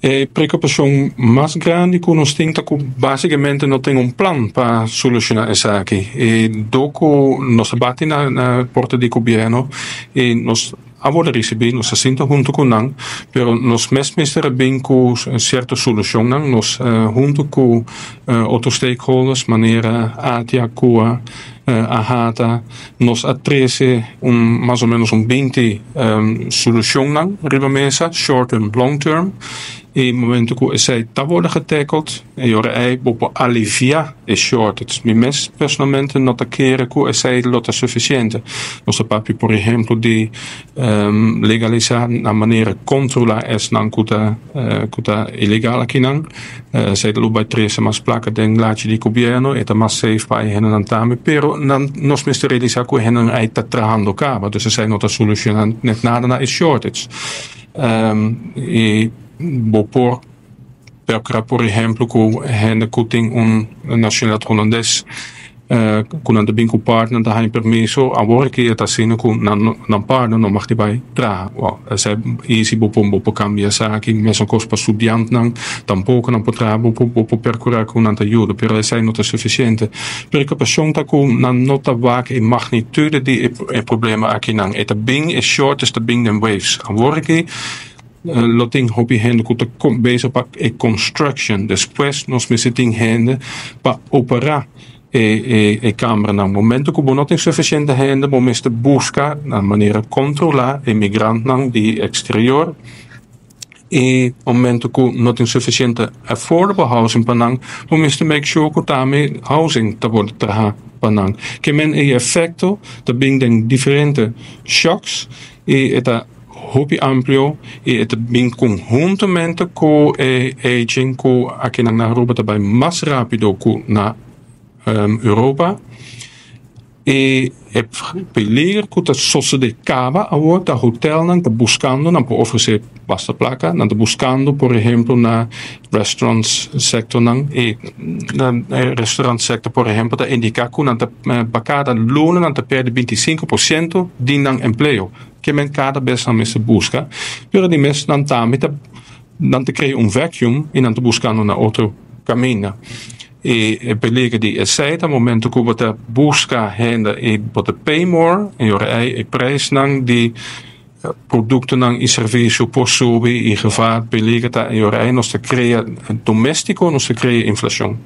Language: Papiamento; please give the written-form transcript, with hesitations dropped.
E preocupacion mas grandi cu nos tin ta cu basicamente no tin un plan pa soluciona esaki. E dor cu nos a bati na porta di gobierno y nos a worde ricibi, nos a sinta hunto cu nan, pero nos mes mester a bin cu cierto solucionnan. Nos hunto cu otro stakeholders manera ATIA, CUA, AHATA, nos a trece un mas o menos un 20 solucionnan riba mesa, short term, long term. E momento cu esey ta worden getackled, e ora ey bo por alivia e shortage. Mi mes personalmente no ta kere cu esey lo ta suficiente. Nos ta papia, por ehempel, di legalisa na manera controla esnan cu ta ilegal akinan. Esey lo bay trece mas placa den lachi di gobierno, e ta mas safe pa e hendenan tambe, pero nan, nos mester realisa cu e hendenan ey ta trahando caba, dus esey no ta soluciona net nada na e shortage. E bo por percura, por ehempel, cu hende cu tin un nacionalidad Hulandes, cu nan ta bin cu partner, ta haya permiso. Awor cu ta asina cu nan partner no mag di bay traha. Well, esey easy, bo por cambia esaki. Mesun cos pa studiantenan, tampoco nan por traha, bo por percura cu nan ta yuda, pero esey no ta suficiente. Preocupacion ta cu nan no ta wak e magnitude di e problema akinan. E ta bin, e shortage ta bin den waves. Awor cu lo tin hopi hende cu ta bezig pa e construction. Despues nos mester tin hende pa opera e cameranan. Momento cu bo no tin suficiente hende, bo mester busca na manera controla e migrantenan di exterior. E momento cu no tin suficiente affordable housing pa nan, bo mester make sure cu tambe housing ta wordo traha pa nan. Kemen e efecto ta bin den diferente shocks y ta hopi amplio y ta bin conhuntamente cu e aging cu aki na Aruba ta bay mas rapido cu na Europa. E peliger cu ta sucede caba awor ta hotelnan ta buscando, nan por ofrece basta placa, nan ta buscando, por ehempel, na restaurants sector nan e na restaurant sector, por ehempel, ta indica cu nan ta pa cada luna nan ta perde 25% di nan empleo. Kemen cada bes nan mester busca, pero di mes nan tambe ta nan ta crea un vacuum y nan ta buscando na otro caminda. E peliger di esey ta momento cu bo ta busca hende y bo ta pay more y ora e prijsnan di productonan y servicio por subi y gevaar, peliger ta y ora nos ta crea domestico, nos ta crea inflacion.